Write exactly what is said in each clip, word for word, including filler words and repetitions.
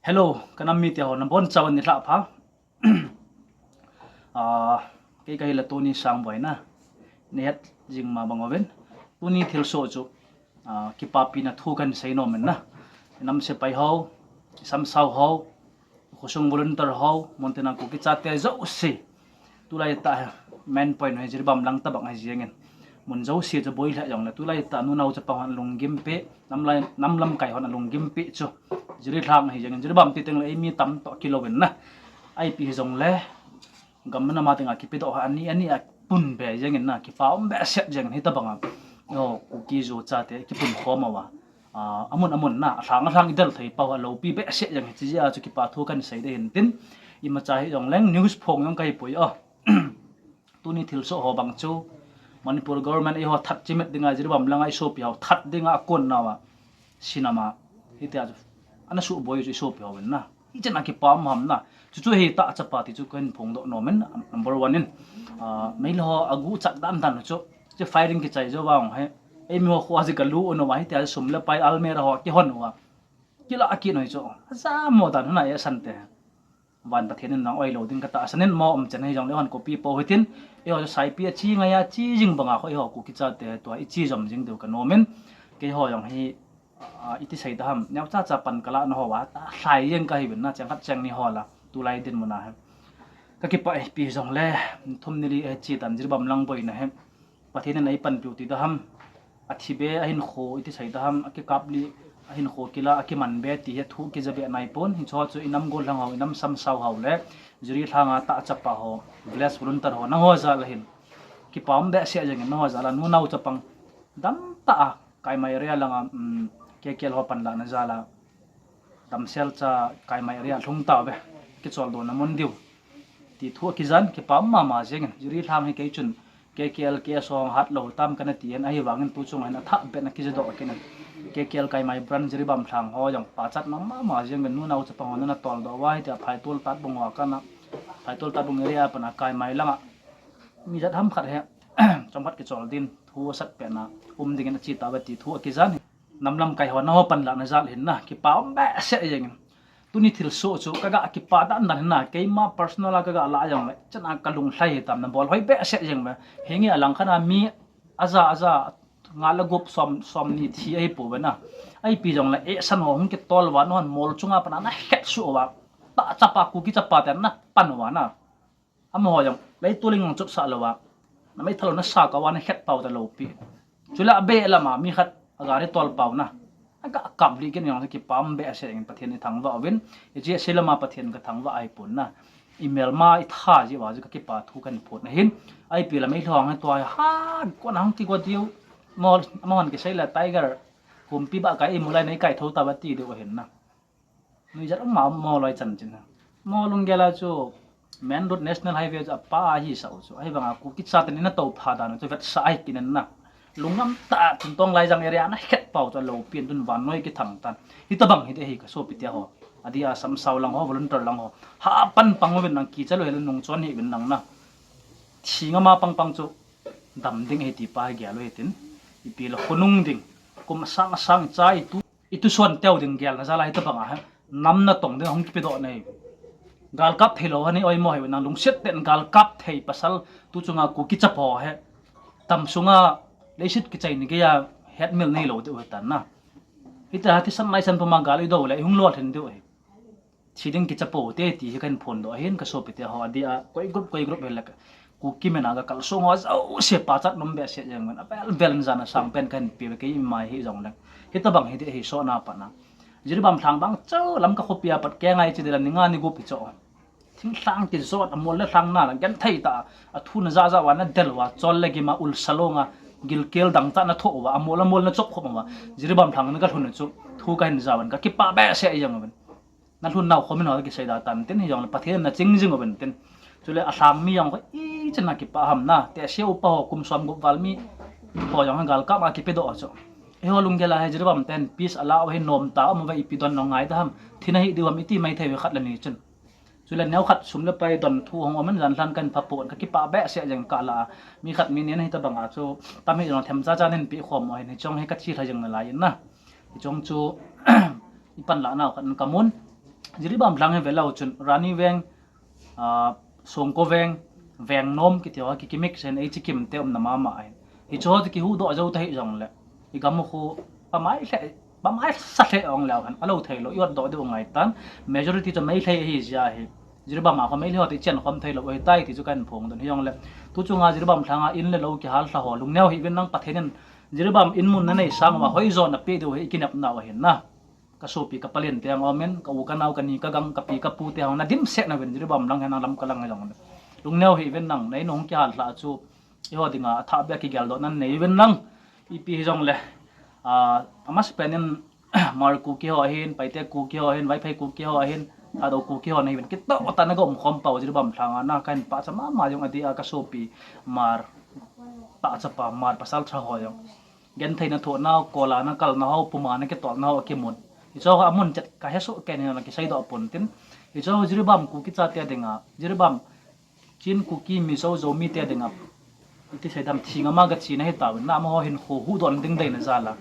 Hello, ka nam mite ho, nabonchauvin nilhah pha. Ah, kei kahi le Tony Sangboi na. Nahet jing ma bang uvin. Tuni thilsoh chu, ah, kipapina thu kahin sei nom in na. Nam sepai ho, samsau ho, khosung volunteer ho, muntina Kuki chate jouse. Tulai tah main point hi Jiribam lang tabang hi jengin. Mun jouse chu boi lheh jongle, tulai tah nunau chapang hon alunggim peh, nam lamkai hon alunggim peh chu Jiribam lang hi jengin, Jiribam ti tengle eimi tamtah kilouvin na. Ipi hijongle, gam nam a dinga kipedoh ho ani ani a pun be jengin na, kipa um behseh jengin hitabanga. O, Kuki Zo chate kipun khom uva. Ah, amun amun na, alhang alhang idel thei pau a loupi behseh jeng hi, chujeh a chu kipa thu kahin sei ding ahin tin, imacha hijongleng news phong jong kahi poi o. Tuni thilsoh ho bang chu, Manipur government eiho that chimit dinga Jiribam langa isopi ho that dinga akon nauva, sinama, hitia chu, ana suboi chu isopi hovin na. Hichan a kipa um ham na. Chuchu hi tah chapa ti chu kahin phongdoh nom in, number one in. Ah, Meitei ho aguhchat dan dan chu, chu firing kichai jou vang hi, eimi ho kho a ji kalu uva, hitia sum le pai almirah ho kihon uva, kilah a kinoi chu, ajamo dan huna e sante. Van Pathen in nang oilou ding katahsan in, mo umchan hijongle hon copy po hitin, eiho chu saipi a chi ngai a chi jing banga kho eiho Kuki chate tua ichi jom jing diu kanom in, keiho jong hi, ah, iti sei ding ham, neocha cha pan kalah na ho uva, talhai jeng kahiuvin na, cheng khat cheng ni ho la, tulai dinmun a hi. Kakipah e, ipi jongle, thum ni li e chi tan Jiribam lang boina hi. Pathen in eipanpiu ti ding ham, athibe ahinkho iti sei ding ham, akikap li ahinkho kila, akiman be ti hi thu kija be naipon, hicho chu inam gollhang ho, inam samsau ho le, Jiribam langa tah chapa ho, village volunteer ho, nangho jal a hin kipa um behseh jengin, nangho jal a nunau chapang damtah a, Kaimai area langa, um, K K L ho panlahna jal a, damsel cha Kaimai area lhung tauve, kicholdo na mun diu ti thu akijan, kipa um mama jengin, Jiribam hi kei chun K K L K S O hung hatlou tam kana ti in, ahivangin tu chunga hin athah beh in akijadoh kit in, K K L Kaimai branch Jiribam lang ho jong pachat nom mama jengin, nunau chapang ho nana toldoh uva, hitia Phaitol Tatbung ho kana, Phaitol Tatbung area a pana Kaimai langa mi jat ham khat hi chomkhat kichol din thu asat pehna um dingin achi tauve ti thu akijan. Nam lamkai ho, nangho panlahna jal hin na, kipa um behseh jengin. Tuni thilsoh chu kaga kipa dan dan hin na, keima personal a kaga lah jongle, chana kalung lhai hitam, nabol hoi behseh jeng uve. Henge, alang khat a mi aja aja, nga le gup som, somni thi ahipouve na. Ipi jongle, eisan ho hung kitol uva, nahon mol chunga pana nahet suh uva, tah chapa, Kuki chapa te napan uva na. Amaho jong leitol in jong chutsah louva, nameithal u nasa kah uva nahet pau ta loupi. Chule abeh lama mi khat agari tol pau na, aga kap lih kit jong chu kipa um behseh in, Pathen ithangvah uvin, hiche sei lama Pathen kathangvah ahipon na. Imelma itha jeh uva chu kakipa thu kahin phon ahin. Ipi le meilhei ho hi tua hi hat kon a hung kigo diu, amahon kisei le Tiger, Kumpi bahkai imu lai neikai thou tauva ti diu ahin na. Nuijat um ma mo loi chanchin ha. Mo lunggel a chu main road, national highway chu apa ahisah u chu, ahivanga Kuki chaten ina toupha dan u chu vetsah ahi kit in na. Lungngam tah a Tuntong Laijang area nahet pau chu aloupi in, tun vannoi kithang tan. Hitabang hite hi kasopi teho, adeh a samsau lang ho, volunteer lang ho, hapan pang uvin nang, kicha lou hel in nungchon hih uvin nang na. Thi ngam a pang pang chu dam ding ahi ti pa hi gel u hitin, ipi le khonung ding, kum asang asang chai tu, itusuan teu ding gelna jal a hitabang a hi nam natong ding hung kipedoh nei. Galkap theilou hi nei oimo hih uvin nang, lungset tah in galkap thei pasal tu chunga Kuki chapa ho hi tam sunga leiset kichai ni geiya hetmil neilou diu hitan na. Hitia thisan maisan puma gal idou le ihung lolhin diu ahi. Thi ding kicha poute ti hi kahin phondoh ahin, kasopi teho, adeh a koi group koi group hile Kuki min a kakalsong ho jouse pachat nom behseh jeng uvin, avel vel in jan a sangpen kahin pe uve, keima hi jongleng. Hitabang hite hi sona pat na. Jiribam lhang vang chu Lamka khopi a pat kei ngai chi ding la ni nga ni gup hi chu. Thinglhang kijot, amol le lhang na la genthei tah a, athu na jaja uva nadel uva, chol le gim a, ulsa long a, gilkel dangchah nathoh uva, amol amol nachop khop uva, Jiribam lhang nagalhun u chu thu kahin ja uvin, kakipa behseh jeng uvin. Nalhun nau khomin ho kisei da tan tin, hijongle Pathen in naching jing uvin tin. Chule alhang mi jong kho ichan a kipa ham na, tehse upa ho kum som gup val mi ho jong galkap a kipedoh chu. Eiho lunggel a hi Jiribam ten peace ala u hi nomtah a um uve, ipi don nong ngai da ham, thi nahi diu ham iti mai thei uve khat le ni chun. Chule neokhat sum le pai don thu hung um in, jan lhan kahin phapon, kakipa behseh jeng, kalah a mi khat mi ni in hitabang a chu tam hi jong themcha cha nin peh khom u ahin, hiche jong hi kachi lha jeng nalai in na. Hiche jong chu ipan lah nau khat in kamun. Jiribam lhang hi velou chun Rani Veng, ah, Songko Veng, Vengnom kiti ho kikimix hen, eichi kimte umna mama ahin. Hicheho chu kihuhdoh jou tahih jongle, igam u khu pamai lheh, pamai sa lheh ong leu hen, alou theilou, iotdoh diu ngaitan, majority chu Meitei ahi jeh ahi. Jiribam a khu Meitei ho toh ichen khom theilou ahitai ti chu kahin phongdoh in. Hijongle, tu chunga Jiribam lhanga in le lou kihal lha ho, lungneo hih uvin lang, Pathen in Jiribam in mun nanei sang uva hoijo napeh diu hi ikinepnau ahin na. Kasopi kapalen te jong umin, ka u kanao kani kagang kapi kapu te jong nadimset nauvin, Jiribam lang hen lang Lamka lang hijongle, lungneo hih uvin lang, na in hung kihal lha chu eiho dinga athah beh a kigeldohna nanei uvin lang. Ipi hijongle, ah, amasapen in Hmar Kuki ho ahin, Paite Kuki ho ahin, Vaiphei Kuki ho ahin, Thadou Kuki ho nahiuvin, kitoh tah a naga umkhom pau Jiribam lhanga na, kahin pachat mama jong adeh a kasopi Hmar pahchapa, Hmar pasal tha ho jong gentheina thohnau, kola nakalnau, puma nakitolnau akimun. Hicheho amun chet kahesoh kei in, kiseidoh pon tin. Hicheho Jiribam Kuki chate dinga, Jiribam Chin, Kuki, Mizo, Zomi te dinga, iti seidam, thingam a gachena ahitauvin na, amaho hinkho huhdoh ding deina jal a.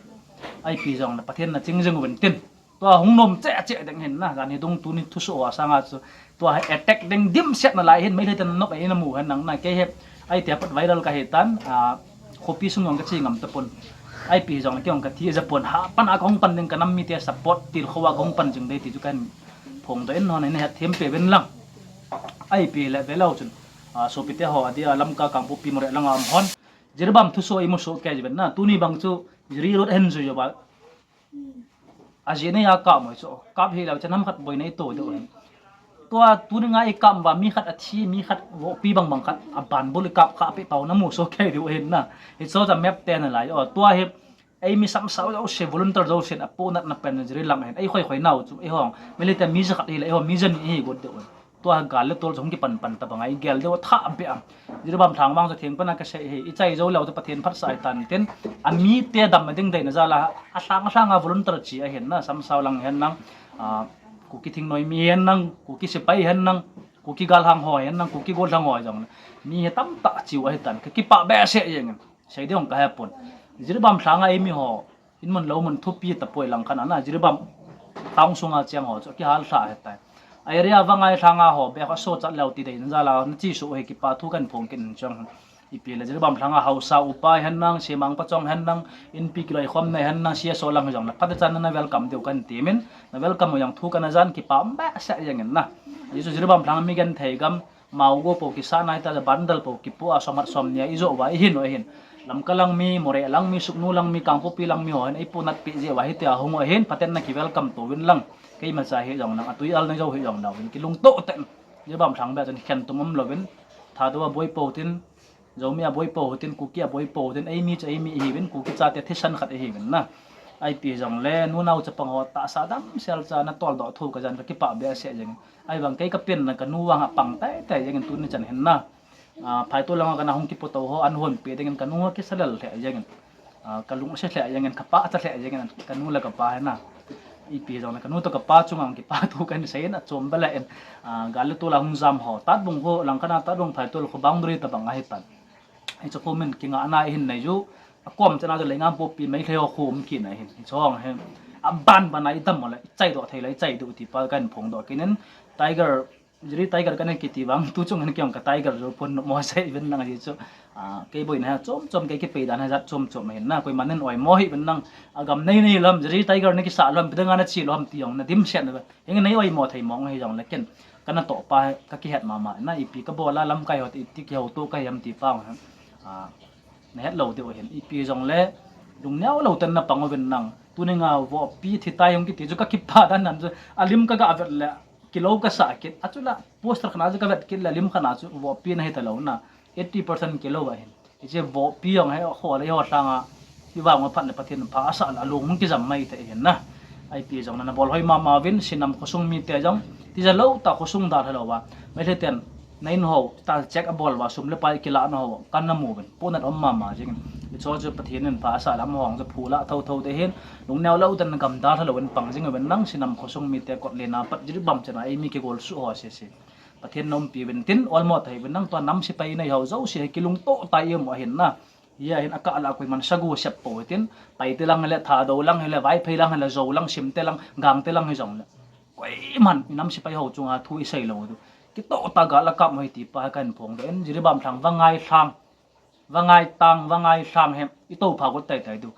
Ipi jongle Pathen naching jing uvin tin. Tua hung nom cheh cheh ding ahin na, jan hi dung tuni thusoh ho sanga chu, tua hi attack ding dimset nalai ahin, Meitei ten nop a inamu hen lang na, kei hi, aite apat viral kahitan, ah, khopi sung jong kache ngam tapon. Ipi jongle kei jong kathi jepon, hapan a kahung pan ding, kanam mite support tilkhou a kahung pan jing ding ti chu kahin phongdoh in, hon in hetthempeh uvin lang. Ipi le velou chun, ah, sopite ho adeh a Lamka, Kangpokpi, Moreh langa um hon, Jiribam thusoh imusoh kei uvin na, tuni bang chu Jiri road ahin jui uva, ajeh nei a kap mo chu, kap hilou chun ham khat boina ito diu ahin. Tua tuninga ikap uva mi khat athi, mi khat vohpi bangbang khat abanbul ikap khah peh pau namusoh kei diu ahin na. Hicheho chu map te nalai o, tua hi eimi samsao jouse, volunteer jousen apohnatna pen Jiri lang ahin, eikhoi khoi nau chu eihon, Meitei te mi jakhat hile eihon mi jani ihi got diu ahin. Tua gal le tol chu hung kipan pan tabang a igel diu athah beh a. Jiribam lhang vang chu thengpan a kasei ahi, ichai jou leu chu Pathen phatsah ahitan tin, amite damna ding deina jal a, alhang alhang a volunteer che ahin na, samsao lang hen lang, ah, Kuki thingnoi mi hen lang, Kuki sepai hen lang, Kuki galhang ho hen lang, Kuki gollhang ho jong, mi hi tamtah cheu ahitan, kakipah behseh jengin. Sei ding kahepon. Jiribam lhanga eimi ho, inmun loumun thupi tapoi, langkhat a na, Jiribam town sunga cheng ho chu kihal lha ahitai. Area Vangai lhanga ho beh kho sochat leu ti deina jal a nachesuh hi kipah thu kahin phong kit in chang. Ipi le Jiribam lhanga haosa upa hen lang, semang pachong hen lang, inpi kiloikhomna hen lang, C S O lang hijongle phatechan na welcome diu kahin temin, na welcome u jong thu kana jan, kipah behseh jengin na. Ajeh chu Jiribam lhanga mi genthei gam, mao go pou kisah nai ta, bandal pou kipoh a, somhat somni a ijoh uva ihin u ahin. Lamka lang mi, Moreh lang mi, Sugnu lang mi, Kangpokpi lang mi ho hin eipohnatpeh jeh uva hitia hung u ahin, phaten na kiwelcome touvin lang. Keimacha hijongle lang, atwi al na jou hijongle uvin, kilungtoh tah in. Jiribam lhang beh chun khentum umlouvin, Thadou a boi pou tin, Zomi a boi pou tin, Kuki a boi pou tin, eimi chu eimi ihiuvin, Kuki chate thisan khat ihiuvin na. Ipi jongle nunao chapang ho tahsa damsel cha natoldoh thou kajan, kakipah behseh jengin. Ahivang kei kapenna kanu vang apang teitei jengin tuni chan hin na. Ah, phaitol langa kana hung kipotou ho an honpeh dingin kanu akisalel lheh jengin. Ah, kalungset lheh jengin, kapachat lheh jengin, kanu le kapa hi na. Ipi jongle kanu toh kapa chunga kipathu kahin seiyin, achom beh le in, ah, gal le tol a hung jam ho, Tatbung ho, langkhat a Tatbung phaitol kho boundary tabang ahitan. Hiche khomin kingahna ihin nei u, akom chana chu Leingampokpi Meitei ho khom kit na ahin. Hiche ho hi abanban a idam u le ichaidoh thei le ichai diu ti pa kahin phongdoh kit in, Tiger, Jiri Tiger kana kiti vang, tu chung hin kei jong ka Tiger jou pon, mo sei uvin lang ajeh chu, ah, kei boina hi chom chom, kei kipei dan hi jat chom chom ahin na, koiman in oimo hih uvin lang, agam nei nei lou ham, Jiri Tiger nakisah lou ham, ipi dinga nache lou ham ti jong nadimset na, henge nei oimo thei mong hijongle ken, kanatoh pa, kakihet mama na, ipi kabol a lamkai ho toh iti kihouto kahi ham ti pa jong, ah, nahet lou diu ahin, ipi jongle, lungneo lou tah in napang uvin lang, tuninga vohpi thitai hung kiti chu kakipah dan dan chu, alim kaga vet le, kilou kasah kit, achula poster khat a chu kavet kit le, lim khat a chu vohpi nahi talou na, eighty percent kilou ahin. Hiche vohpi jong hi, kho le ho lhanga, ivang u phat le Pathen pha asah le alung hung kijam mai thei ahin na. Ipi jongle nabol hoi mama uvin, Sinam khosung mite jong, tija lou tah khosung dalha lou uva, Meitei ten, na in ho, ta check abol uva, sum le pai kilahna ho, kana mu uvin, pohnat um mama jengin. Hiche chu Pathen in pha asah le amaho jong chu phulah thotho ding ahin, lungneo lou tah in gam dalha louvin pang jing uvin lang, Sinam khosung mite kot lena pat Jiribam chana eimi kigolsuh ho sese, Pathen in umpi uvin tin, olmo thei uvin lang, tua nam sepai nei ho jouse hi kilungtoh tah a ium u ahin na. Hia hin akah lah a koiman sagu sep pou hitin, Paite lang hile, Thadou lang hile, Vaiphei lang hile, Zou lang, Simte lang, Gangte lang hijongle, Pai man, inam sipai ho chunga thu isei lou diu. Kitoh tah a gal akap mo hi ti pa kahin phongdoh in, Jiribam lhang, Vangai lhang, Vangai tang, Vangai lhang hi itoh pha got tai tai diu.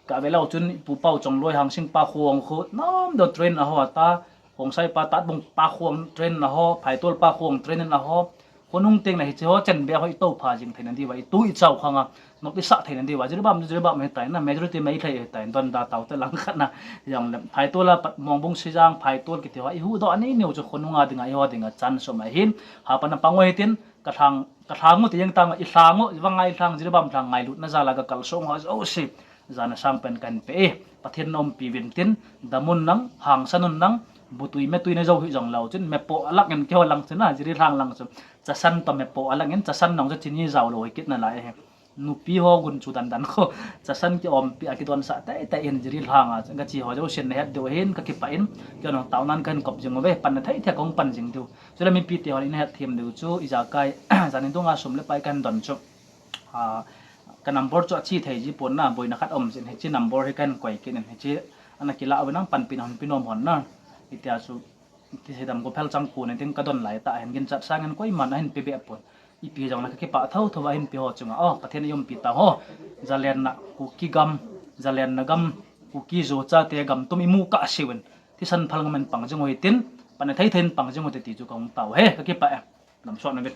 Ka ve lou chun Pu Pau Chongloi, Hangsing pa khong khu, nam do train a ho ta, Khongsai pa, Tatbung pa khong train a ho, Phaitol pa khong train a ho, khonung teng le hiche ho chen be ho itoh pha jing theina diuva, itu ichao khang a, nop isah theina diuva, Jiribam, Jiribam hi tai na, majority Meitei hi tai, don da tao te lang khat na, jong le, Phaitol a pat Mongbung Sijang, Phaitol kiti ho, ihuhdoh a nei neo chu khonung a dinga, iho dinga chance um ahin, hapan a pang u hitin, ka lhang, ka lhang u ti jeng tang, i lhang u, Vangai lhang, Jiribam lhang ngailutna jal a ka kalsong ho jouse, jana sang pen kahin pe e, Pathen na umpi uvin tin, dam un nang, hangsan un nang, butui metui na jou hih jong leu chun, mepoh a lang in keiho lang chun a, Jiri lhang lang chu, chasan toh mepoh a lang in, chasan nong chu chini jao lou hi kit nalai hi. Nupi ho gunchu dan dan kho, chasan kiompi a kidonsah tei tei in Jiri lhang a, ka che ho jousen na het diu ahin, ka kipah in, keiho nang taonan kahin kop jing uve, pan na thei thei a kahung pan jing diu. Chule mipi te hon ina het them diu chu, ijakai, jan in dunga sum le pai kahin don chu. A, ka number chu ache thei ji pon na, boina khat um jin, hiche number hi kahin koi kit in, hiche ana kilah uvin nang panpina hung pe nom hon na. Hitia chu, ti sei dam ko phel chang ko ne tin ka don lai tah hin ginchat sang in koiman ahin pe be pon. Ipi jong le ka kipah thou thou a ahin pe ho chunga, o, Pathen in umpi tau ho. Zalenna Kuki gam, zalenna gam, Kuki Zo chate gam tum imu kah seuvin, thisan phal ngam in pang jing u hitin, pan na thei thei in pang jing u hite ti chu kahung tao e, ka kipah e. Lamsuan uvin.